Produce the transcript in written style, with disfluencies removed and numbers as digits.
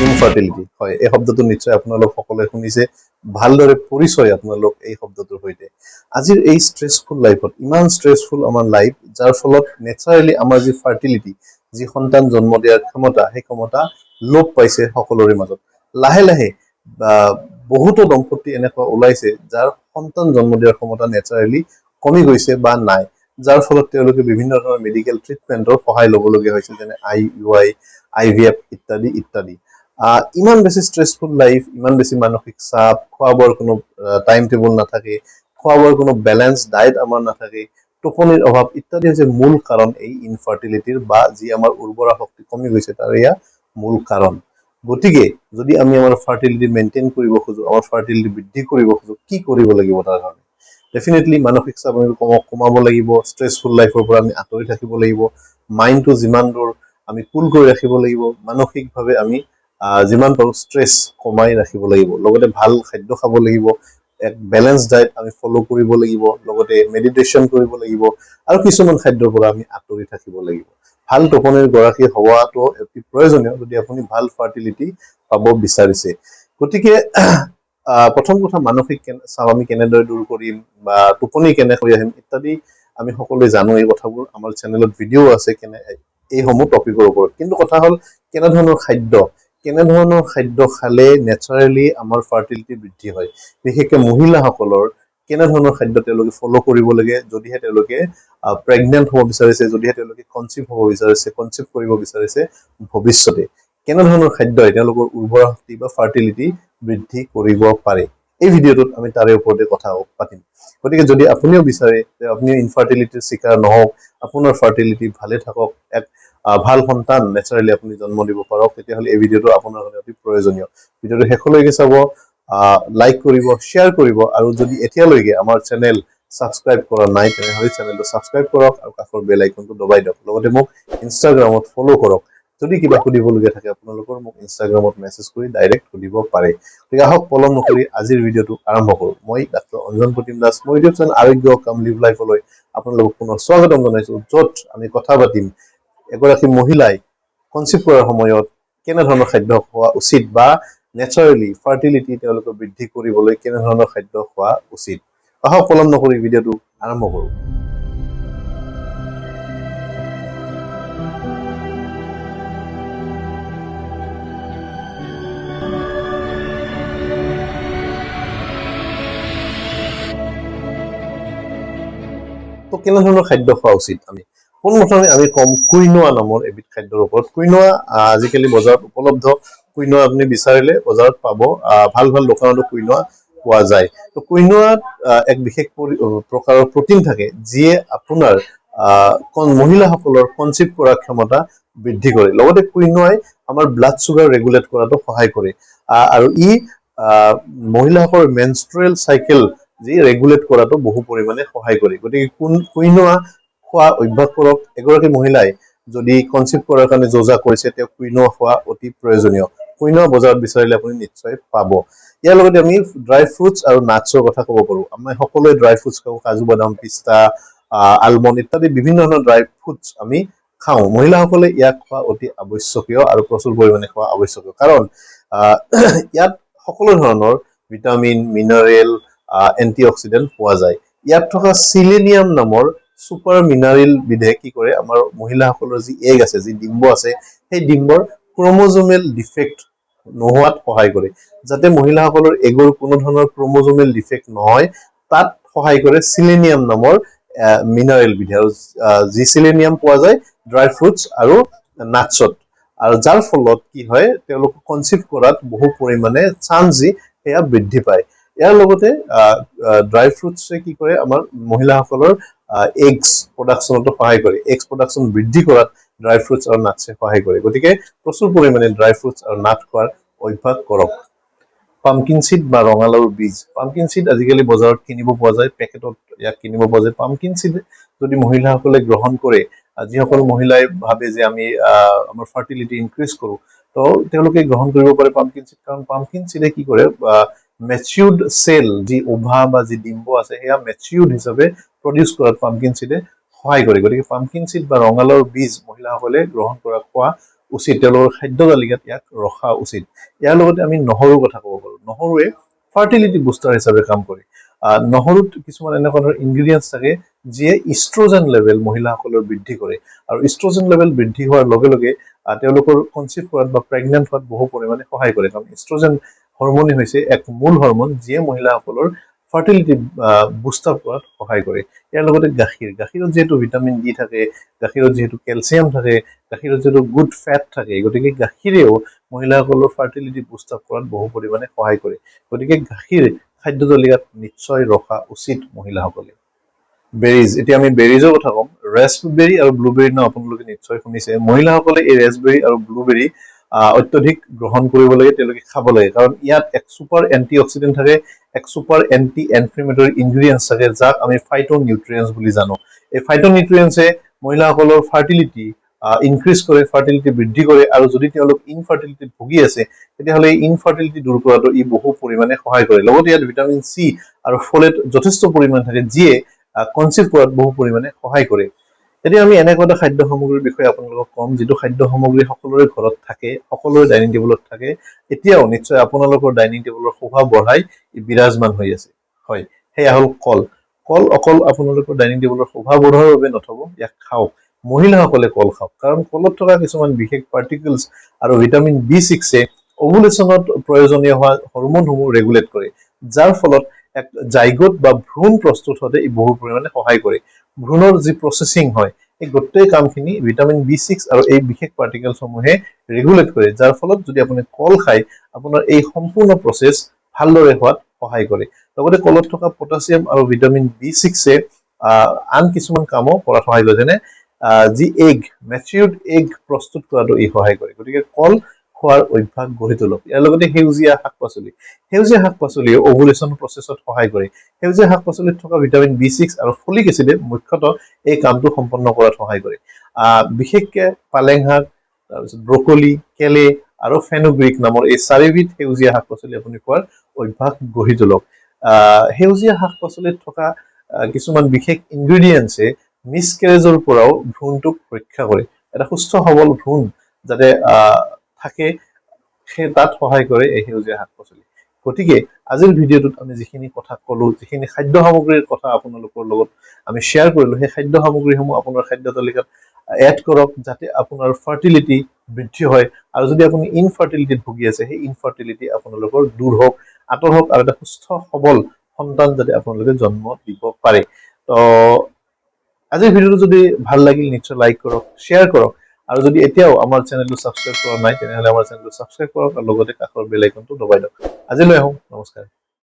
ইনফাৰ্টিলিটি হয়, এই শব্দটো নিশ্চয় আপোনালোক সকলোৱে শুনিছে, ভালদৰে পৰিচয় আপোনালোক এই শব্দটোৰ সৈতে। আজিৰ এই ষ্ট্ৰেছফুল লাইফত, ইমান ষ্ট্ৰেছফুল আমাৰ লাইফ, যাৰ ফলত নেচাৰেলি আমাৰ যি ফাৰ্টিলিটি, যি সন্তান জন্ম দিয়াৰ ক্ষমতা, সেই ক্ষমতা লোপ পাইছে সকলোৰে মাজত। লাহে লাহে বা বহুতো দম্পতী এনেকুৱা ওলাইছে যাৰ সন্তান জন্ম দিয়াৰ ক্ষমতা নেচাৰেলি কমি গৈছে বা নাই, যাৰ ফলত তেওঁলোকে বিভিন্ন ধৰণৰ মেডিকেল ট্ৰিটমেণ্টৰ সহায় ল'বলগীয়া হৈছে, যেনে আইইউআই, আইভিএফ ইত্যাদি ইত্যাদি। ইমান বেছি ষ্ট্ৰেছফুল লাইফ, ইমান বেছি মানসিক চাপ, খোৱা বোৱাৰ কোনো টাইম টেবুল নাথাকে, খোৱা বোৱাৰ কোনো বেলেঞ্চ ডায়েট আমাৰ নাথাকে, টোপনিৰ অভাৱ ইত্যাদি হৈছে মূল কাৰণ এই ইনফাৰ্টিলিটিৰ, বা যি আমাৰ উৰ্বৰা শক্তি কমি গৈছে তাৰ এয়া মূল কাৰণ। গতিকে যদি আমি আমাৰ ফাৰ্টিলিটি মেইনটেইন কৰিব খোজো, আমাৰ ফাৰ্টিলিটি বৃদ্ধি কৰিব খোজো, কি কৰিব লাগিব? তাৰ কাৰণে ডেফিনেটলি মানসিক চাপ আমি কমাব লাগিব, ষ্ট্ৰেছফুল লাইফৰ পৰা আমি আঁতৰি থাকিব লাগিব, মাইণ্ডটো যিমান দূৰ আমি কুল কৰি ৰাখিব লাগিব, মানসিকভাৱে আমি যিমান পাৰোঁ ষ্ট্ৰেছ কমাই ৰাখিব লাগিব, লগতে ভাল খাদ্য খাব লাগিব, এক বেলেঞ্চ ডায়েট আমি ফ'ল' কৰিব লাগিব, লগতে মেডিটেশ্যন কৰিব লাগিব আৰু কিছুমান খাদ্যৰ পৰা আমি আঁতৰি থাকিব লাগিব। ভাল টোপনিৰ গৰাকী হোৱাটো অতি প্ৰয়োজনীয় যদি আপুনি ভাল ফাৰ্টিলিটি পাব বিচাৰিছে। গতিকে প্ৰথম কথা, মানসিক চাপ আমি কেনেদৰে দূৰ কৰিম বা টোপনি কেনেকৈ আহিম ইত্যাদি আমি সকলোৱে জানো এই কথাবোৰ। আমাৰ চেনেলত ভিডিঅ' আছে কেনে এইসমূহ টপিকৰ ওপৰত। কিন্তু কথা হ'ল কেনেধৰণৰ খাদ্য খালে নেচাৰেলি আমাৰ ফাৰ্টিলিটি বৃদ্ধি হয়, বিশেষকৈ মহিলাসকলৰ কেনেধৰণৰ খাদ্য তেওঁলোকে ফ'ল' কৰিব লাগে যদিহে তেওঁলোকে প্ৰেগনেণ্ট হ'ব বিচাৰিছে, যদিহে তেওঁলোকে কনচিভ হ'ব বিচাৰিছে, কনচিভ কৰিব বিচাৰিছে ভৱিষ্যতে, কেনেধৰণৰ খাদ্যই তেওঁলোকৰ উৰ্বৰা শক্তি বা ফাৰ্টিলিটি বৃদ্ধি কৰিব পাৰে, এই ভিডিঅ'টোত আমি তাৰে ওপৰতে কথা পাতিম। গতিকে যদি আপুনিও বিচাৰে যে আপুনিও ইনফাৰ্টিলিটিৰ চিকাৰ নহওক, আপোনাৰ ফাৰ্টিলিটি ভালে থাকক, এক ভাল সন্তান নেচাৰেলি আপুনি জন্ম দিব পাৰক, তেতিয়াহ'লে এই ভিডিঅ'টো আপোনাৰ কাৰণে অতি প্ৰয়োজনীয়। ভিডিঅ'টো শেষলৈকে চাব, লাইক কৰিব, শ্বেয়াৰ কৰিব আৰু যদি এতিয়ালৈকে আমাৰ চেনেল ছাবস্ক্ৰাইব কৰা নাই, তেনেহ'লে চেনেলটো ছাবস্ক্ৰাইব কৰক আৰু কাষৰ বেল আইকনটো দবাই দিয়ক। লগতে মোক ইনষ্টাগ্ৰামত ফ'ল' কৰক। যদি কিবা সুধিবলগীয়া থাকে আপোনালোকৰ, মোক ইনষ্টাগ্ৰামত মেছেজ কৰি ডাইৰেক্ট সুধিব পাৰে। গতিকে আহক, পলম নকৰি আজিৰ ভিডিঅ'টো আৰম্ভ কৰোঁ। মই ডাক্তৰ অঞ্জন প্ৰতিম দাস, মই ইউটিউব চেনেল আৰোগ্য কাম লিভ লাইফলৈ আপোনালোকক পুনৰ স্বাগতম জনাইছোঁ, য'ত আমি কথা পাতিম এগৰাকী মহিলাই কনচিভ কৰাৰ সময়ত কেনেধৰণৰ খাদ্য খোৱা উচিত বা নেচাৰেলি ফাৰ্টিলিটি তেওঁলোকৰ বৃদ্ধি কৰিবলৈ কেনেধৰণৰ খাদ্য খোৱা উচিত। আহক, পলম নকৰি ভিডিঅ'টো আৰম্ভ কৰোঁ। তো কেনেধৰণৰ খাদ্য খোৱা উচিত? আমি পোনপ্ৰথমে আমি ক'ম কুইনোৱা নামৰ এবিধ খাদ্যৰ ওপৰত। কুইনোৱা আজিকালি বজাৰত উপলব্ধ। কুইনোৱা আপুনি বিচাৰিলে বজাৰত পাব, ভাল ভাল দোকানতো কুইনোৱা পোৱা যায়। তো কুইনোৱাত এক বিশেষ প্ৰকাৰৰ প্ৰটিন থাকে, যিয়ে আপোনাৰ মহিলাসকলৰ কনচিভ কৰাৰ ক্ষমতা বৃদ্ধি কৰে। লগতে কুইনোৱাই আমাৰ ব্লাড চুগাৰ ৰেগুলেট কৰাতো সহায় কৰে আৰু ই মহিলাসকলৰ মেনষ্ট্ৰুৱেল চাইকেল যি ৰেগুলেট কৰাটো বহু পৰিমাণে সহায় কৰে। গতিকে কুইনোৱা খোৱা অভ্যাস কৰক। এগৰাকী মহিলাই যদি কনচিভ কৰাৰ কাৰণে যো-জা কৰিছে, তেওঁ কুইনোৱা খোৱা অতি প্ৰয়োজনীয়। কুইনোৱা বজাৰত বিচাৰিলে আপুনি নিশ্চয় পাব। ইয়াৰ লগতে আমি ড্ৰাই ফ্ৰুটছ আৰু নাটছৰ কথা ক'ব পাৰোঁ। আমি সকলোৱে ড্ৰাই ফ্ৰুটছ খাওঁ। কাজু বাদাম, পিস্তা, আলমণ্ড ইত্যাদি বিভিন্ন ধৰণৰ ড্ৰাই ফ্ৰুটছ আমি খাওঁ। মহিলাসকলে ইয়াক খোৱা অতি আৱশ্যকীয় আৰু প্ৰচুৰ পৰিমাণে খোৱা আৱশ্যকীয়, কাৰণ ইয়াত সকলো ধৰণৰ ভিটামিন, মিনাৰেল, এণ্টি অক্সিডেণ্ট পোৱা যায়। ইয়াত থকা চিলেনিয়াম নামৰ ছুপাৰ মিনাৰেল বিধে কি কৰে, আমাৰ মহিলাসকলৰ যি এগ আছে, যি ডিম্ব আছে, সেই ডিম্বৰ ক্ৰমজমেল ডিফেক্ট নোহোৱাত সহায় কৰে। যাতে মহিলাসকলৰ এগৰ কোনো ধৰণৰ ক্ৰমজমেল ডিফেক্ট নহয়, তাত সহায় কৰে চিলেনিয়াম নামৰ মিনাৰেল বিধে, আৰু যি চিলেনিয়াম পোৱা যায় ড্ৰাই ফ্ৰুটছ আৰু নাটছত, আৰু যাৰ ফলত কি হয়, তেওঁলোক কনচিভ কৰাত বহু পৰিমাণে চান্স যি সেয়া বৃদ্ধি পায়। ইয়াৰ লগতে ড্ৰাই ফ্ৰুটছে কি কৰে, আমাৰ মহিলাসকলৰ এগছ প্ৰডাকশ্যনতো সহায় কৰে। এগছ প্ৰডাকশ্যন বৃদ্ধি কৰাত ড্ৰাই ফ্ৰুটছ আৰু নাটছে সহায় কৰে। গতিকে প্ৰচুৰ পৰিমাণে ড্ৰাই ফ্ৰুটছ আৰু নাট খোৱাৰ অভ্যাস কৰক। পাম্পকিন চিড বা ৰঙালাওৰ বীজ। পাম্পকিন চিড আজিকালি বজাৰত কিনিব পোৱা যায়, পেকেটত ইয়াক কিনিব পোৱা যায়। পাম্পকিন চিড যদি মহিলাসকলে গ্ৰহণ কৰে, যিসকল মহিলাই ভাবে যে আমি আমাৰ ফাৰ্টিলিটি ইনক্ৰিজ কৰোঁ, তো তেওঁলোকে গ্ৰহণ কৰিব পাৰে পাম্পকিন চিড। কাৰণ পাম্পকিন চিডে কি কৰে, মেচিউৰ্ড চেল, যি ওভা বা যি ডিম্ব আছে, সেয়া মেচিউৰ্ড হিচাপে প্ৰডিউচ কৰাত পাম্পকিন চিডে সহায় কৰে। গতিকে পাম্পকিন চিড বা ৰঙালাওৰ বীজ মহিলাসকলে গ্ৰহণ কৰা খোৱা উচিত, তেওঁলোকৰ খাদ্য তালিকাত ইয়াক ৰখা উচিত। ইয়াৰ লগতে আমি নহৰুৰ কথা ক'ব পাৰোঁ। নহৰুৱে ফাৰ্টিলিটি বুষ্টাৰ হিচাপে কাম কৰে। নহৰুত কিছুমান এনেকুৱা ধৰণৰ ইনগ্ৰিডিয়েণ্টছ থাকে, যিয়ে ইষ্ট্ৰজেন লেভেল মহিলাসকলৰ বৃদ্ধি কৰে আৰু ইষ্ট্ৰজেন লেভেল বৃদ্ধি হোৱাৰ লগে লগে তেওঁলোকৰ কনচিভ কৰাত বা প্ৰেগনেণ্ট হোৱাত বহু পৰিমাণে সহায় কৰে। কাৰণ ইষ্ট্ৰজেন হৰমনে হৈছে এক মূল হৰমন, যিয়ে মহিলাসকলৰ ফাৰ্টিলিটি বুষ্ট আপ কৰাত সহায় কৰে। ইয়াৰ লগতে গাখীৰ। গাখীৰত যিহেতু ভিটামিন ডি থাকে, গাখীৰত যিহেতু কেলছিয়াম থাকে, গাখীৰত যিহেতু গুড ফেট থাকে, গতিকে গাখীৰেও মহিলাসকলৰ ফাৰ্টিলিটি বুষ্ট আপ কৰাত বহু পৰিমাণে সহায় কৰে। গতিকে গাখীৰ খাদ্য তালিকাত নিশ্চয় ৰখা উচিত মহিলাসকলে। বেৰিজ। এতিয়া আমি বেৰিজৰ কথা ক'ম। ৰেছবেৰী আৰু ব্লুবেৰীৰ নাম আপোনালোকে নিশ্চয় শুনিছে। মহিলাসকলে এই ৰেছবেৰী আৰু ব্লুবেৰী অত্যধিক গ্ৰহণ কৰিব লাগে, তেওঁলোকে খাব লাগে। কাৰণ ইয়াত এক ছুপাৰ এণ্টি অক্সিডেণ্ট থাকে, এক ছুপাৰ এণ্টি ইনফ্লেমেটৰী ইনগ্ৰিডিয়েণ্টছ থাকে, যাক আমি ফাইট' নিউট্ৰিয়েণ্টছ বুলি জানো। এই ফাইট' নিউট্ৰিয়েণ্টছে মহিলাসকলৰ ফাৰ্টিলিটি ইনক্ৰিজ কৰে, ফাৰ্টিলিটি বৃদ্ধি কৰে আৰু যদি তেওঁলোক ইনফাৰ্টিলিটিত ভুগি আছে, তেতিয়াহ'লে এই ইনফাৰ্টিলিটি দূৰ কৰাটো ই বহু পৰিমাণে সহায় কৰে। লগতে ইয়াত ভিটামিন চি আৰু ফলেট যথেষ্ট পৰিমাণে থাকে, যিয়ে কনচিভ কৰাত বহু পৰিমাণে সহায় কৰে। এতিয়া আমি এনেকুৱা এটা খাদ্য সামগ্ৰীৰ বিষয়ে আপোনালোকক ক'ম, যিটো খাদ্য সামগ্ৰী সকলোৰে ঘৰত থাকে, সকলোৰে ডাইনিং টেবুলত থাকে। এতিয়াও নিশ্চয় আপোনালোকৰ ডাইনিং টেবুলৰ শোভা বঢ়াই ই বিৰাজমান হৈ আছে। হয়, সেয়া হ'ল কল। কল অকল আপোনালোকৰ ডাইনিং টেবুলৰ শোভা বঢ়োৱাৰ বাবে নথব, ইয়াক খাওক। মহিলাসকলে কল খাওক, কাৰণ কলত থকা কিছুমান বিশেষ পাৰ্টিকলছ আৰু ভিটামিন বি6এ অভুলেশ্যনত প্ৰয়োজনীয় হোৱা হৰমনসমূহ ৰেগুলেট কৰে, যাৰ ফলত এক জাইগোট বা ভ্ৰূণ প্ৰস্তুত হওঁতে ই বহু পৰিমাণে সহায় কৰে। ভ্ৰূণৰ যি প্ৰচেছিং হয়, এই গোটেই কামখিনি ভিটামিন বি6 আৰু এই বিশেষ পাৰ্টিকলছসমূহে ৰেগুলেট কৰে, যাৰ ফলত যদি আপুনি কল খায়, আপোনাৰ এই সম্পূৰ্ণ প্ৰচেছ ভালদৰে হোৱাত সহায় কৰে। লগতে কলত থকা পটাছিয়াম আৰু ভিটামিন বি6এ আন কিছুমান কামো কৰাত সহায় কৰে, যেনে যি এগ, মেচিউৰ্ড এগ প্ৰস্তুত কৰাটো ই সহায় কৰে। গতিকে কল খোৱাৰ অভ্যাস গঢ়ি তোলক। ইয়াৰ লগতে সেউজীয়া শাক পাচলি। সেউজীয়া শাক পাচলিয়ে অভুলেশ্যন প্ৰচেছত সহায় কৰে। সেউজীয়া শাক পাচলিত থকা ভিটামিন বি6 আৰু ফলিক এচিডে মুখ্যতঃ এই কামটো সম্পন্ন কৰাত সহায় কৰে। বিশেষকে পালেং শাক, তাৰপিছত ব্ৰকলি, কেলে আৰু ফেনুগ্ৰিক নামৰ এই চাৰিবিধ সেউজীয়া শাক পাচলি আপুনি খোৱাৰ অভ্যাস গঢ়ি তোলক। সেউজীয়া শাক পাচলিত থকা কিছুমান বিশেষ ইনগ্ৰিডিয়েণ্টছে মিছকেৰেজৰ পৰাও ভ্ৰূণটোক ৰক্ষা কৰে। এটা সুস্থ সবল ভ্ৰূণ যাতে থাকে, সেই তাত সহায় কৰে এই সেউজীয়া শাক পাচলি। গতিকে আজিৰ ভিডিঅ'টোত আমি যিখিনি কথা ক'লো, যিখিনি খাদ্য সামগ্ৰীৰ কথা আপোনালোকৰ লগত আমি শ্বেয়াৰ কৰিলো, সেই খাদ্য সামগ্ৰীসমূহ আপোনাৰ খাদ্য তালিকাত এড কৰক, যাতে আপোনাৰ ফাৰ্টিলিটি বৃদ্ধি হয় আৰু যদি আপুনি ইনফাৰ্টিলিটিত ভুগি আছে, সেই ইনফাৰ্টিলিটি আপোনালোকৰ দূৰ হওক, আঁতৰ হওক আৰু এটা সুস্থ সবল সন্তান যাতে আপোনালোকে জন্ম দিব পাৰে। তো আজিৰ ভিডিঅ'টো যদি ভাল লাগিল, নিশ্চয় লাইক কৰক, শ্বেয়াৰ কৰক আৰু যদি এতিয়াও আমাৰ চেনেলটো ছাবস্ক্ৰাইব কৰা নাই, তেনেহ'লে আমাৰ চেনেলটো ছাবস্ক্ৰাইব কৰক আৰু লগতে কাষৰ বেল আইকনটো দবাই দিয়ক। আজিলৈ আহোঁ, নমস্কাৰ।